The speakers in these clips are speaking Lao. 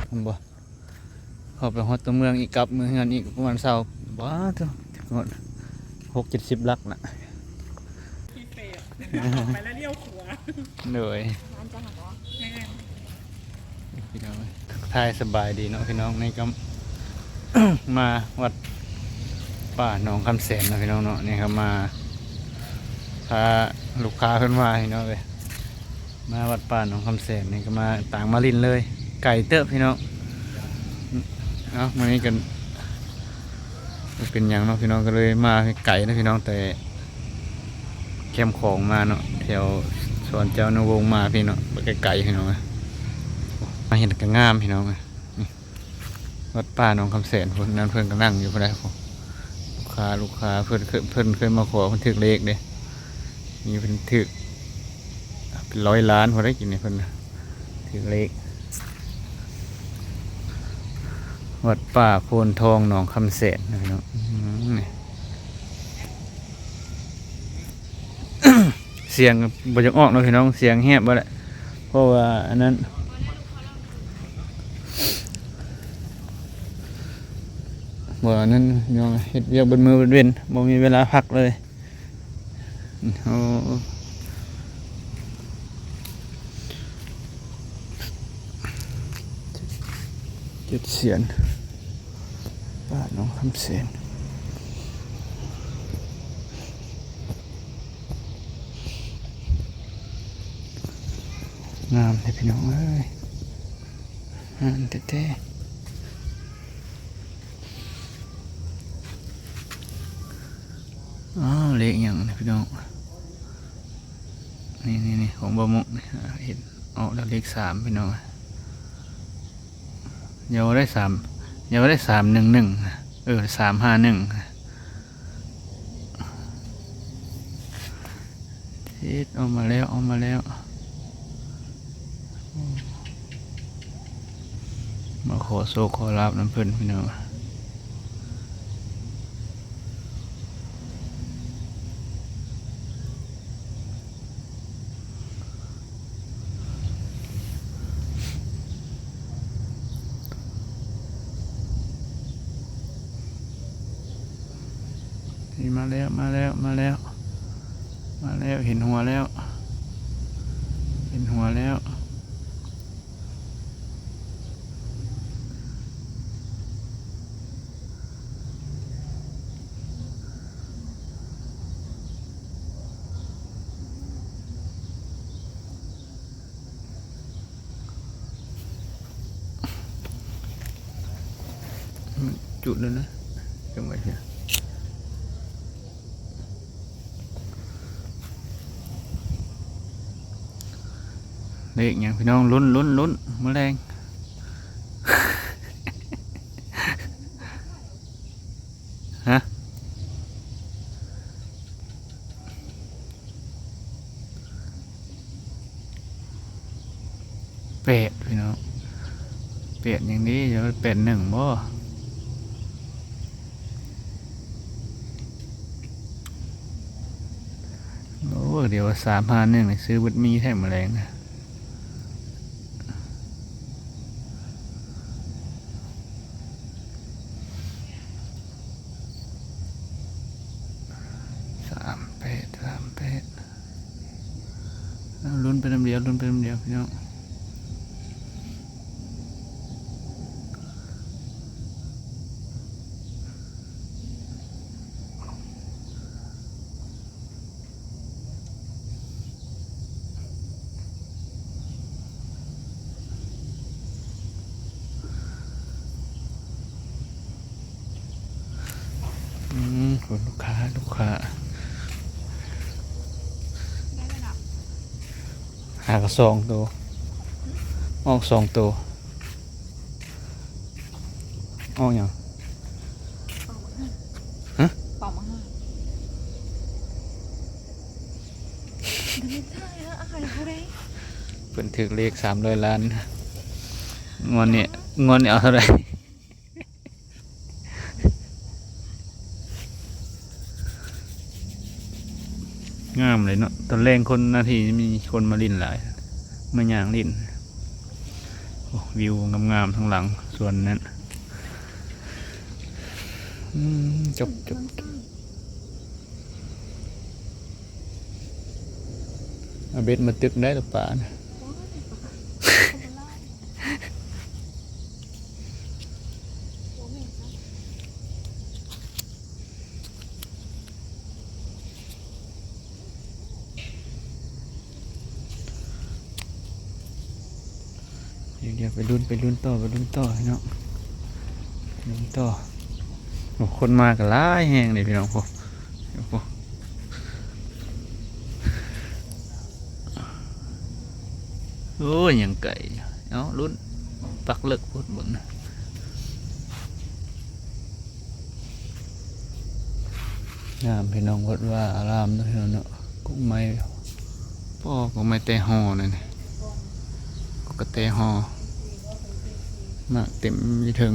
ເຫັນບໍ່? ເຂົ້າໄປຮອດຕົວເມືອງອີກ ກັບເມືອເຮືອນອີກປະມານຊາວ ບໍ່ ຮອດຫົກເຈັດສິບຫຼັກນະ ພິເສດ ອອກໄປແລ້ວລ້ຽວຂວາ ໂດຍ ແມ່ນ ພີ່ນ້ອງ ທັກທາຍສະບາຍດີເນາະພີ່ນ້ອງ ນີ້ກໍມາວັດປ່າໜອງຄຳແສນເນາະພີ່ນ້ອງເນາະ ນີ້ກໍມາ ພາລູກຄ້າເພິ່ນມາພີ່ນ້ອງເອີຍ ມາວັດປ່າໜອງຄຳແສນນີ້ກໍມາ ຕ່າງມາຫຼິ້ນເລີຍ ໄກເຕີບພີ່ນ້ອງ ເອົ້າ ມື້ນີ້ກໍບໍ່ເປັນຫຍັງເນາະພີ່ນ້ອງ ກໍເລີຍມາໄກເນາະພີ່ນ້ອງ ແຕ່ແຄມຂອງມາເນາະ ແຖວສວນເຈົ້າອະນຸວົງມາພີ່ເນາະ ໄກໆພີ່ນ້ອງ ມາເຫັນກໍງາມພີ່ນ້ອງ ວັດປ່າໜອງຄຳແສນພຸ້ນ ນັ້ນເພິ່ນກໍນັ່ງຢູ່ພຸ້ນແຫຼະ ລູກຄ້າ ລູກຄ້າ ເພິ່ນເຄີຍ ເພິ່ນເຄີຍມາຂໍ ເພິ່ນຖືກເລກເດ້ ມີເພິ່ນຖືກເປັນຮ້ອຍລ້ານພຸ້ນເດ້ ກິນນີ້ເພິ່ນຖືກເລກ ວັດປ່າໂພນທອງໜອງຄຳແສນ ພີ່ນ້ອງ ອືມ ນີ້ ສຽງບໍ່ຢາກອອກເນາະພີ່ນ້ອງ ສຽງແຫບເບິດແຫຼະ ເພາະວ່າອັນນັ້ນ ບໍ່ ອັນນັ້ນພີ່ນ້ອງ ເຮັດວຽກເບິດມື້ເບິດເວັນ ບໍ່ມີເວລາພັກເລີຍ ໂອ້ ເຈັດສຽນ ບ້ານໜອງຄຳແສນ ງາມແທ້ພີ່ນ້ອງເອີຍ ງາມແທ້ໆ ອ້າວ ເລກຫຍັງນີ້ພີ່ນ້ອງ ນີ້ໆໆ ຂອງບ່າວມຸກນີ້ ເຫັນອອກແລ້ວເລກສາມພີ່ນ້ອງ ຢ່າວ່າໄດ້ສາມ ຢ່າວ່າໄດ້ສາມໜຶ່ງໜຶ່ງ ເອີ ສາມຫ້າໜຶ່ງ ເຮັດ ອອກມາແລ້ວ ອອກມາແລ້ວ ມາຂໍໂຊກຂໍລາບນຳເພິ່ນພີ່ນ້ອງ ນີ້ມາແລ້ວ ມາແລ້ວ ມາແລ້ວ ມາແລ້ວ ເຫັນຫົວແລ້ວ ເຫັນຫົວແລ້ວ. ຈຸດແລ້ວນະ ຈັ່ງໄວເທື່ອ ເລກຫຍັງພີ່ນ້ອງ ລຸ້ນ ລຸ້ນ ລຸ້ນ ມື້ແລງ ຮະ? ແປດ ພີ່ນ້ອງ ແປດຫຍັງນີ້ ຢ່າແປດໜຶ່ງບໍ່? ໂອ້ ດຽວວ່າສາມຫ້າໜຶ່ງນີ້ ຊື້ເບິດມີແທ້ມື້ແລງນະ. ສາມແປດ ສາມແປດ ເອົາ ລຸ້ນໄປນຳດຽວ ລຸ້ນໄປນຳດຽວ ພີ່ນ້ອງ. ອືມ ລູກຄ້າ ລູກຄ້າ ຫາກະສອງໂຕ ອອກສອງໂຕ. ອອກຫຍັງ? ຮະ? ເພິ່ນຖືກເລກສາມຮ້ອຍລ້ານ ງວດນີ້ ງວດນີ້ເອົາເທົ່າໃດ? ງ ງາມເລີຍເນາະ ຕອນແລງຄົນ ນາທີມີຄົນມາຫຼິ້ນຫຼາຍ ມາຍ່າງຫຼິ້ນ. ໂອ້ ວິວງາມໆ ທາງຫຼັງສວນນັ້ນ. ອືມ ຈົບ ຈົບ ຈົບ. ເອົາເບັດມາຕຶກໄດ້ລະປານະ. ດຽວໆ ໄປລຸ້ນ ໄປລຸ້ນຕໍ່ ໄປລຸ້ນຕໍ່ພີ່ນ້ອງ ລຸ້ນຕໍ່. ໂອ້ ຄົນມາກໍຫຼາຍແຮງເດ້ພີ່ນ້ອງ. ໂອ້ ໂອ້ ຍັງໄກ. ເອົາລຸ້ນ ປັກເລິກໂພດເບິ່ງນະ. ງາມພີ່ນ້ອງ ວັດວາອາຣາມເນາະ ເນາະ. ກົກໄມ້ ປໍ ກົກໄມ້ແຕ່ຫໍ່ນັ້ນ ກົກກະແຕຫໍ່ ໝາກເຕັມຢູ່ເທິງ.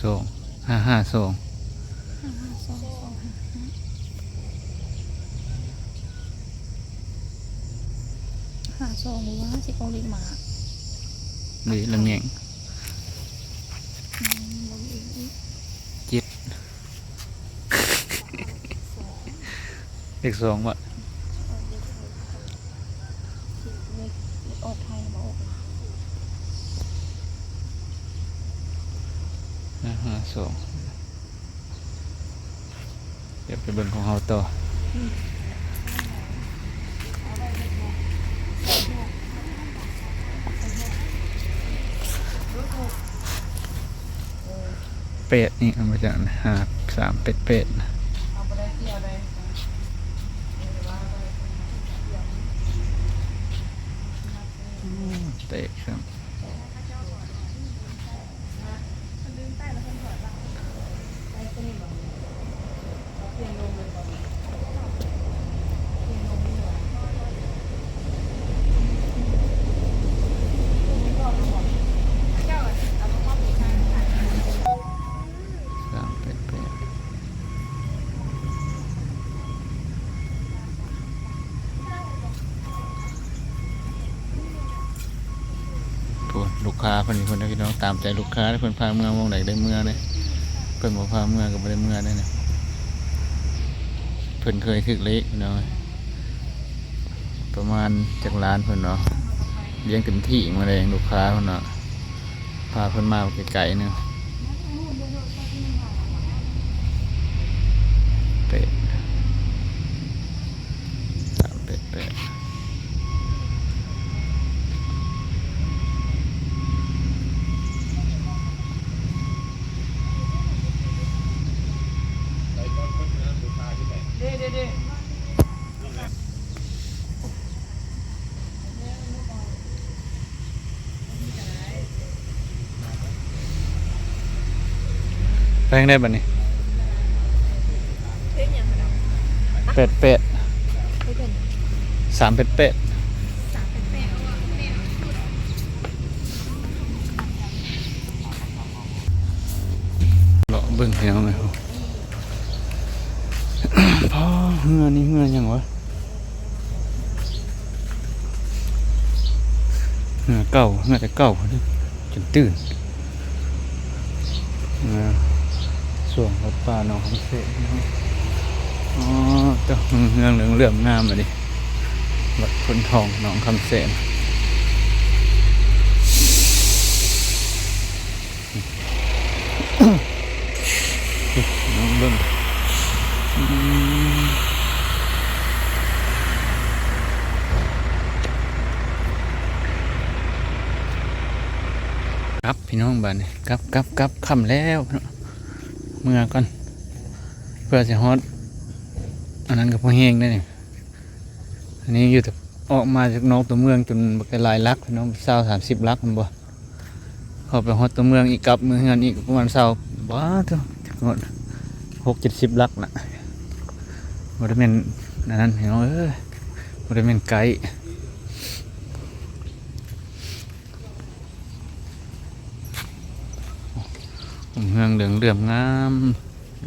ສອງ ຫ້າຫ້າສອງ ຫ້າຫ້າສອງ ສອງຫ້າ ຫ້າສອງ ບໍ່ວ່າຊິເອົາເລກມາ ນີ້ລຳແຍງ ອືມ ບໍ່ມີອີກ ເຈັດ ເລກສອງບໍ່? ອອກໄທມາອອກ ຫ້າຫ້າສອງ. ດຽວໄປເບິ່ງຂອງເຮົາຕໍ່. ແປດນີ້ເອົາມາຈາກ ຫ້າສາມແປດແປດ ແຕກຊ້ຳ. ສາມແປດແປດ. ໂອ້ ລູກຄ້າເພິ່ນ ເພິ່ນ ພີ່ນ້ອງ ຕາມໃຈລູກຄ້າ ເພິ່ນພາເມືອໝ່ອງໃດໄດ້ເມືອເດ້ ເພິ່ນບໍ່ພາເມືອກໍບໍ່ໄດ້ເມືອເດ້. ເພິ່ນເຄີຍຖືກເລກພີ່ນ້ອງ ປະມານຈັກລ້ານເພິ່ນເນາະ ລ້ຽງເຕັມທີ່ມາແລງລູກຄ້າເພິ່ນເນາະ. ພາເພິ່ນມາໄກໆ ໜຶ່ງ ແປດ ສາມແປດແປດ. ໄປທາງໃດບັດນີ້? ເປັນຫຍັງຫັ້ນນະ? ແປດແປດ ເປັນຫຍັງ? ສາມແປດແປດ ສາມແປດແປດ. ເລາະເບິ່ງພີ່ນ້ອງເອີຍ ພໍເຮືອນີ້ເຮືອຫຍັງວະ? ເຮືອເກົ່າ ເຮືອແຕ່ເກົ່າພຸ້ນ ຈົນຕື່ນ. ເຮືອຊ່ວງວັດປ່າໜອງຄຳເສນເນາະ. ອໍ ເຈົ້າ ເຮືອງເຫຼືອມໆງາມອັນນີ້ ວັດໂພນທອງໜອງຄຳເສນ. ນ້ອງເບິ່ງ ອືມ ກັບພີ່ນ້ອງ ບາດນີ້ ກັບ ກັບ ກັບ ຄ່ຳແລ້ວເນາະ ເມືອກ່ອນ ເພື່ອຊິຮອດ ອັນນັ້ນກໍພໍແຮງໄດ໋ນີ້. ອັນນີ້ຢູ່ແຕ່ອອກມາຈາກນອກຕົວເມືອງຈົນບັກຫຼາຍຫຼັກເນາະ ຊາວສາມສິບຫຼັກແມ່ນບໍ່? ເຂົ້າໄປຮອດຕົວເມືອງອີກ ກັບເມືອເຮືອນອີກປະມານຊາວ ບໍ່ເຖິງ ຫົກເຈັດສິບຫຼັກນະ. ບໍ່ໄດ້ແມ່ນອັນນັ້ນພີ່ນ້ອງເອີຍ ບໍ່ໄດ້ແມ່ນໄກ. ຫຸ້ມເຮືອງເຫຼືອງເຫຼື້ອມງາມ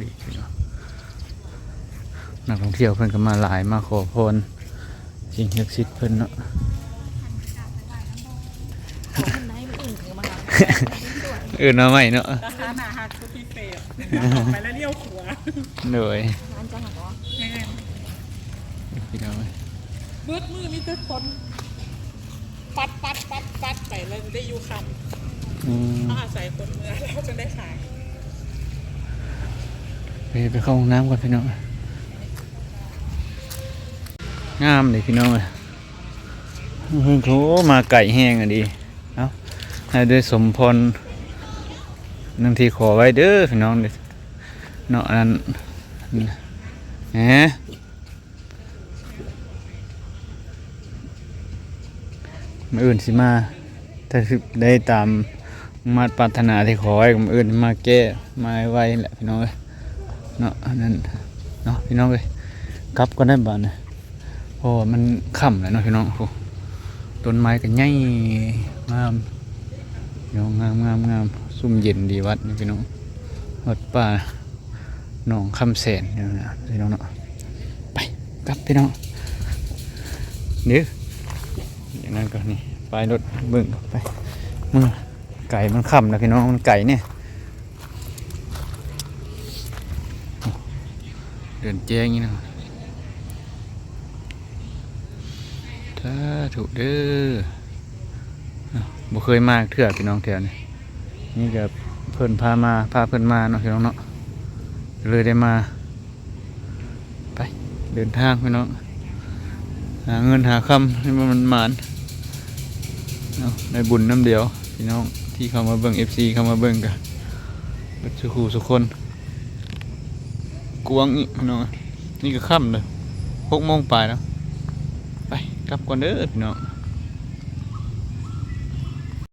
ນີ້ພີ່ນ້ອງ ນັກທ່ອງທ່ຽວເພິ່ນກໍມາຫຼາຍ ມາຂໍພອນສິ່ງສັກສິດເພິ່ນເນາະ. ເອີ້ນມາໃໝ່ເນາະ ລາຄາໜ້າຮັກສຸດພິເສດ ອອກໄປແລ້ວລ້ຽວຂວາ ໂດຍ ຮ້ານເຈົ້າຫາກ ແມ່ນ ພີ່ນ້ອງເອີຍ ເບິດມື້ມີແຕ່ຄົນ ປັດໆໆໆ ໄປແລ້ວໄດ້ຢູ່ຄ່ຳ ອືມ ເຮົາອາໄສຄົນເມືອແລ້ວຈັ່ງໄດ້ຂາຍ. ໄປ ໄປເຂົ້າຫ້ອງນ້ຳກ່ອນພີ່ນ້ອງ ງາມເດ້ພີ່ນ້ອງເອີຍ ເພິ່ນໂທມາໄກແຮງອີ່ຫຼີ. ເອົ້າ ໃຫ້ໄດ້ສົມພອນດັ່ງທີ່ຂໍໄວ້ເດີພີ່ນ້ອງເນາະ ອັນນັ້ນ ແຫມ ມື້ອື່ນຊິມາ ຖ້າໄດ້ຕາມມາດປາດຖະໜາທີ່ຂໍໄວ້ ມື້ອື່ນມາແກ້ມາໄວໆແຫຼະພີ່ນ້ອງເອີຍເນາະ. ອັນນັ້ນເນາະພີ່ນ້ອງເອີຍ ກັບກ່ອນໄດ໋ບາດນີ້ ເພາະວ່າມັນຄ່ຳແລ້ວເນາະພີ່ນ້ອງ. ໂອ້ ຕົ້ນໄມ້ກໍໃຫຍ່ງາມພີ່ນ້ອງ ງາມໆໆ ຊຸ່ມເຢັນດີວັດນີ້ພີ່ນ້ອງ ວັດປ່າ ໜອງຄຳແສນ ພີ່ນ້ອງເນາະ. ໄປ ກັບພີ່ນ້ອງເດີ ຢ່າງນັ້ນກໍນີ້ ໄປລົດເບິ່ງໄປ ເມືອໄກ ມັນຄ່ຳແລ້ວພີ່ນ້ອງ ມັນໄກນີ້ ເດີນແຈ້ງນີ້ນະ ສາທຸເດີ. ເອົ້າ ບໍ່ເຄີຍມາເທື່ອພີ່ນ້ອງແຖວນີ້ ນີ້ກໍເພິ່ນພາມາ ພາເພິ່ນມາເນາະພີ່ນ້ອງເນາະ ກໍເລີຍໄດ້ມາ. ໄປ ເດີນທາງພີ່ນ້ອງ ຫາເງິນຫາຄຳໃຫ້ມັນໝານ ເນາະ ໄດ້ບຸນນຳດຽວພີ່ນ້ອງ ທີ່ເຂົ້າມາເບິ່ງ ເອັຟຊີ ເຂົ້າມາເບິ່ງກໍເບິດສູ່ຄູ່ສູ່ຄົນ. ກວາງອີກພີ່ນ້ອງ ນີ້ກໍຄ່ຳເດີ ຫົກໂມງປາຍແລ້ວ. ໄປ ກັບກ່ອນເດີພີ່ນ້ອງ.